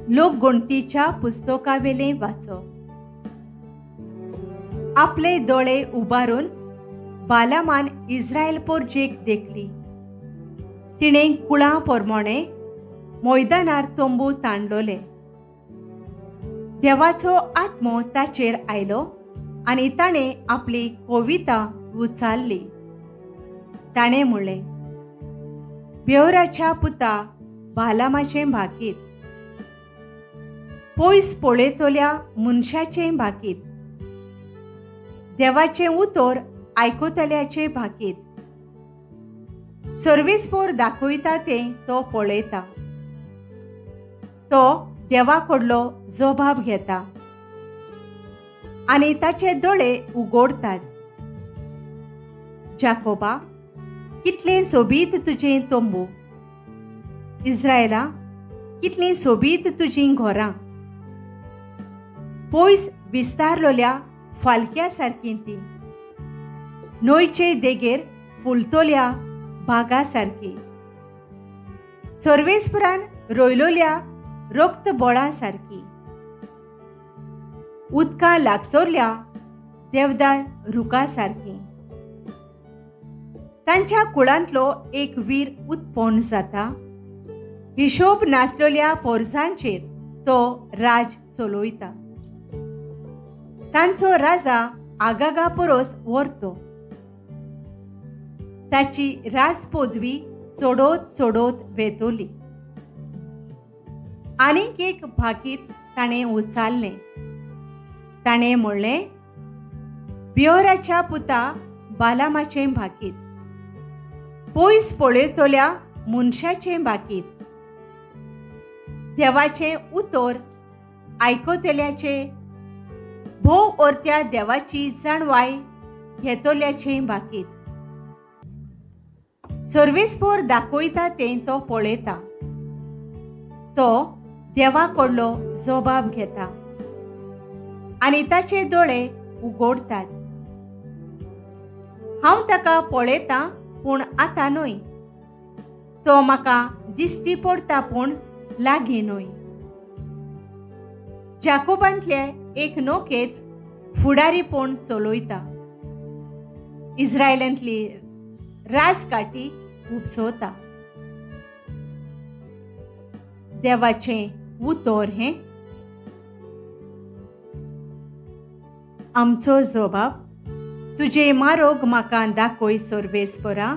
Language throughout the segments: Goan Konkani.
लोकगणतीच्या पुस्तकावेलें वाचप. आपले दोळे उबारून बालामान इस्रायल पोरजेक देखली. तिणें कुळां पोरमोणें मैदानार तंबू ताणलोले. देवाचो आत्मो ताचेर आयलो आनी ताणें आपली कविता उचारली. ताणें म्हणलें, बेवराच्या पुता बालामाचें भाकीत, पयस पळयतल्या मनशाचें भाकीत, देवाचें उतर आयकतल्याचें भाकीत, सर्वेस्पोर दाखयता तें तो पळयता, तो देवा कडलो जबाब घेता आनी ताचे दोळे उगडतात. जाकोबा, कितलें सोबीत तुजें तंबू, इस्रायला, कितलीं सोबीत तुजीं घरां, पयस विस्तारलोल्या फालक्या सारकीं तीं, न्हंयचे देगेर फुलतोल्या बागा सारकी, सर्वेस्परान रोयलोल्या रक्त बोळां सारकी, उदकां लागसरल्या देवदार रुखा सारकी. तांच्या कुळांतलो एक वीर उत्पन्न जाता, हिशोब नासलेल्या पोरसांचेर तो राज चलयता. तांचो राजा आगागा परस व्हरतो, ताची राजपदवी चडोत चडोत वेतोली. आनीक एक भाकीत ताणें उचारलें. ताणें म्हणलें, बियोराच्या पुता बालामाचें भाकीत, पयस पळयतल्या मनशाचें भाकीत, देवाचें उतर आयकतल्याचें, भोव अर्त्या देवाची जाणवाय घेतल्याचें भाकीत, सर्वेस्पोर दाखयता तें तो पळयता, तो देवा कडलो जबाब घेता आनी ताचे दोळे उगडतात. हांव ताका पळयतां पूण आतां न्हय, तो म्हाका दिश्टी पडटा पूण लागीं न्हय. जाकोबांतले एक नोकेत्र फुडारीपण चलयता, इस्रायलांतली राजकाठी उपसवता. देवाचें उतर हें आमचो जबाब. तुजे मारोग म्हाका दाखय सर्वेस्परा,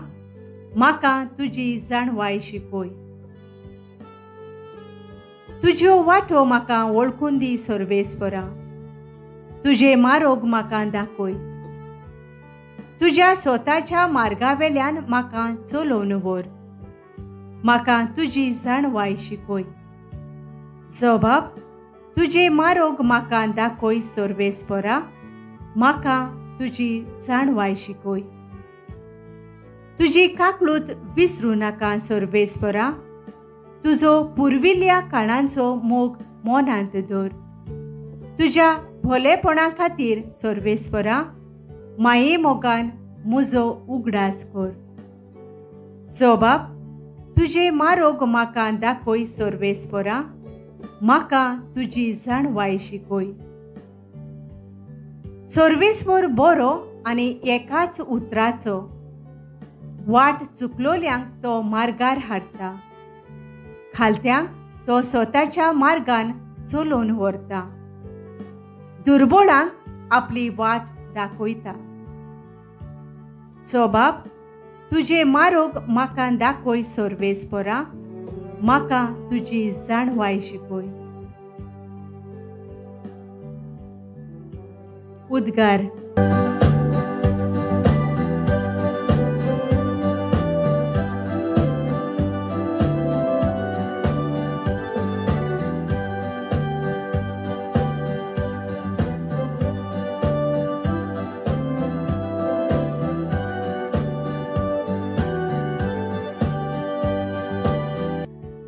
म्हाका तुजी जाणवाय शिकय. तुज्यो वाटो म्हाका वळखून दी सर्वेस्परा, तुजे मारोग म्हाका दाखय. तुज्या स्वताच्या मार्गावेल्यान म्हाका चलोवन व्हर, म्हाका तुजी जाणवाय शिकय. जबाब, तुजे मारोग म्हाका दाखय सर्वेस्परा, म्हाका तुजी जाणवाय शिकय. तुजी काकळूत विसरूं नाका सर्वेस्परा, तुजो पुर्विल्ल्या काळांचो मोग मनांत दवर. तुज्या भोलेपणा खातीर सर्वेस्परा, माये मोगान म्हजो उगडास कर. जबाब, तुजे मारोग म्हाका दाखय सर्वेस्परा, म्हाका तुजी जाणवाय शिकय. सर्वेस्पर बरो आनी एकाच उतराचो, वाट चुकलोल्यांक तो मार्गार हाडटा, खालत्यांक तो स्वताच्या मार्गान चलोवन व्हरता, दुर्बळांक आपली वाट दाखयता. जबाब, तुजे मारोग म्हाका दाखय सर्वेस्परा, म्हाका तुजी जाणवाय शिकय. उद्गार.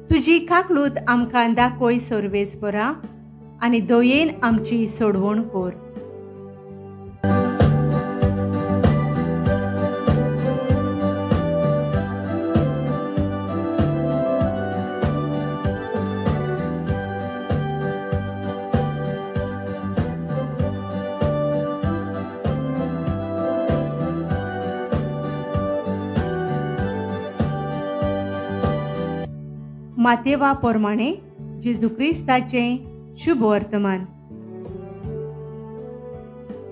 तुजी काकळूत आमकां दाखय सर्वेस्परा आनी दयेन आमची सोडवण कर. मातेवा प्रमाणे जेजू क्रिस्ताचें शुभ वर्तमान.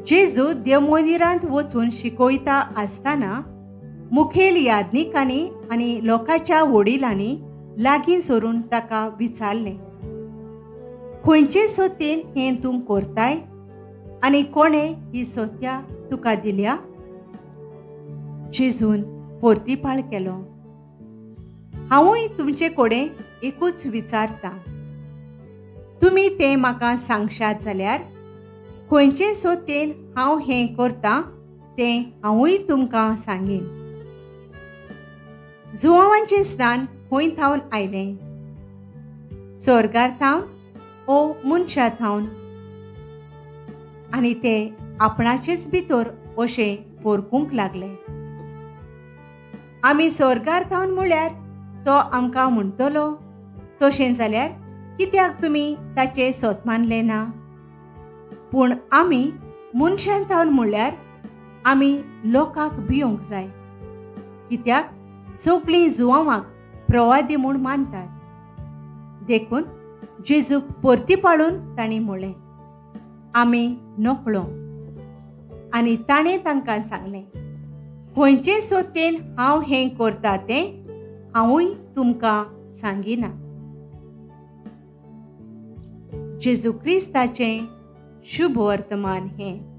जेजू देवमंदिरांत वचून शिकयता आसतना मुखेल याज्ञिकांनी आनी लोकांच्या वडिलांनी लागीं सरून ताका विचारलें, खंयचे सत्येन हें तूं करताय आनी कोणें ही सत्या तुका दिल्या? जेजून परतीपाळ केलो, हांवूय तुमचे कडेन एकूच विचारता, तुमी तें म्हाका सांगशात जाल्यार खंयचे सत्येन हांव हें करतां तें हांवूय तुमकां सांगीन. जुवांचें स्नान खंय थावन आयलें? स्वर्गार थावन ओ मनशा थावन? आनी ते आपणाचेच भितर अशें फरकूंक लागले, आमी स्वर्गार थावन म्हळ्यार तो आमकां म्हणटलो, तशें जाल्यार कित्याक तुमी ताचें सत मानलें ना? पूण आमी मनशान थावन म्हळ्यार आमी लोकांक भियोंक जाय, कित्याक सगळीं जुवांवाक प्रवादी म्हूण मानतात. देखून जेजूक परती पाळून तांणी म्हणलें, आमी नकळो. आनी ताणें तांकां सांगलें, खंयचे सत्येन हांव हें करता तें हांवूय तुमकां सांगिना. जेजू क्रिस्ताचें शुभ वर्तमान हें.